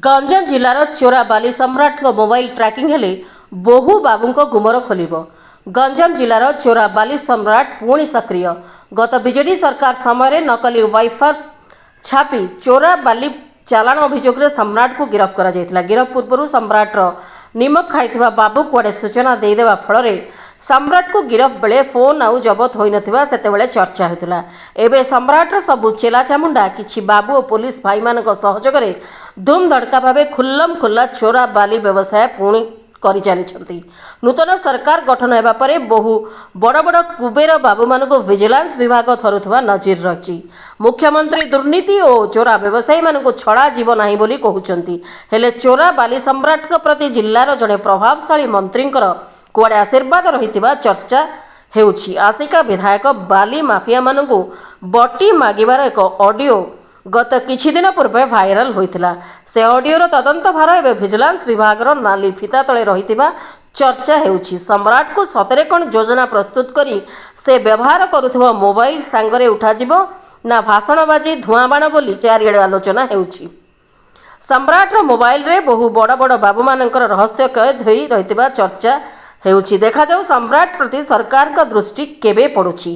ଗଞ୍ଜାମ ଜିଲ୍ଲାର ଚୋରା ବାଲି ସମ୍ରାଟଙ୍କ mobile tracking ହେଲେ ବହୁ ବାବୁଙ୍କ ଗୁମର ଖୋଲିବ। ଗଞ୍ଜାମ ଜିଲ୍ଲାର ଚୋରା ବାଲି ସମ୍ରାଟ ପୁଣି ସକ୍ରିୟ। ଗତ ବିଜେଡି ସରକାର ସମୟରେ ନକଲି ୱାଇଫାଇ ଛାପି ଚୋରା ବାଲି ଚାଲାଣ ଅଭିଯୋଗରେ ସମ୍ରାଟକୁ ଗିରଫ କରାଯାଇଥିଲା। ଗିରଫ ପୂର୍ବରୁ ସମ୍ରାଟର ନିମକ ଖାଇଥିବା ବାବୁ କୁଆଡ଼େ ସୂଚନା ଦେଇଦେବା ଫଳରେ ସମ୍ରାଟକୁ ଗିରଫ ବେଳେ ଫୋନ୍ ଆଉ ଜବତ ହୋଇନଥିବା ସେତେବେଳେ ଚର୍ଚ୍ଚା ହେଉଥିଲା। ଏବେ ସମ୍ରାଟର ସବୁ ଚେଲା ଚାମୁଣ୍ଡା, କିଛି ବାବୁ ଓ ପୋଲିସ ଭାଇମାନଙ୍କ ସହଯୋଗରେ ଧୁମଧଡ଼କା ଭାବେ ଖୁଲ୍ଲମ ଖୁଲ୍ଲା ଚୋରା ବାଲି ବ୍ୟବସାୟ ପୁଣି କରିଚାଲିଛନ୍ତି। ନୂତନ ସରକାର ଗଠନ ହେବା ପରେ ବହୁ ବଡ଼ ବଡ଼ କୁବେର ବାବୁମାନଙ୍କୁ ଭିଜିଲାନ୍ସ ବିଭାଗ ଧରୁଥିବା ନଜିର ରହିଛି। ମୁଖ୍ୟମନ୍ତ୍ରୀ ଦୁର୍ନୀତି ଓ ଚୋରା ବ୍ୟବସାୟୀମାନଙ୍କୁ ଛଡ଼ା ଯିବ ନାହିଁ ବୋଲି କହୁଛନ୍ତି। ହେଲେ ଚୋରା ବାଲି ସମ୍ରାଟଙ୍କ ପ୍ରତି ଜିଲ୍ଲାର ଜଣେ ପ୍ରଭାବଶାଳୀ ମନ୍ତ୍ରୀଙ୍କର କୁଆଡ଼େ ଆଶୀର୍ବାଦ ରହିଥିବା ଚର୍ଚ୍ଚା ହେଉଛି। ଆସିକା ବିଧାୟକ ବାଲି ମାଫିଆମାନଙ୍କୁ ବଟି ମାଗିବାର ଏକ ଅଡିଓ ଗତ କିଛି ଦିନ ପୂର୍ବେ ଭାଇରାଲ ହୋଇଥିଲା। ସେ ଅଡିଓର ତଦନ୍ତ ଭାର ଏବେ ଭିଜିଲାନ୍ସ ବିଭାଗର ନାଲି ଫିତା ତଳେ ରହିଥିବା ଚର୍ଚ୍ଚା ହେଉଛି। ସମ୍ରାଟକୁ ସତରେ କ'ଣ ଯୋଜନା ପ୍ରସ୍ତୁତ କରି ସେ ବ୍ୟବହାର କରୁଥିବା ମୋବାଇଲ ସାଙ୍ଗରେ ଉଠାଯିବ ନା ଭାଷଣବାଜି ଧୂଆଁବାଣ ବୋଲି ଚାରିଆଡ଼େ ଆଲୋଚନା ହେଉଛି। ସମ୍ରାଟର ମୋବାଇଲରେ ବହୁ ବଡ଼ ବଡ଼ ବାବୁମାନଙ୍କର ରହସ୍ୟ କଏଦ ହୋଇ ରହିଥିବା ଚର୍ଚ୍ଚା ହେଉଛି। ଦେଖାଯାଉ ସମ୍ରାଟ ପ୍ରତି ସରକାରଙ୍କ ଦୃଷ୍ଟି କେବେ ପଡ଼ୁଛି।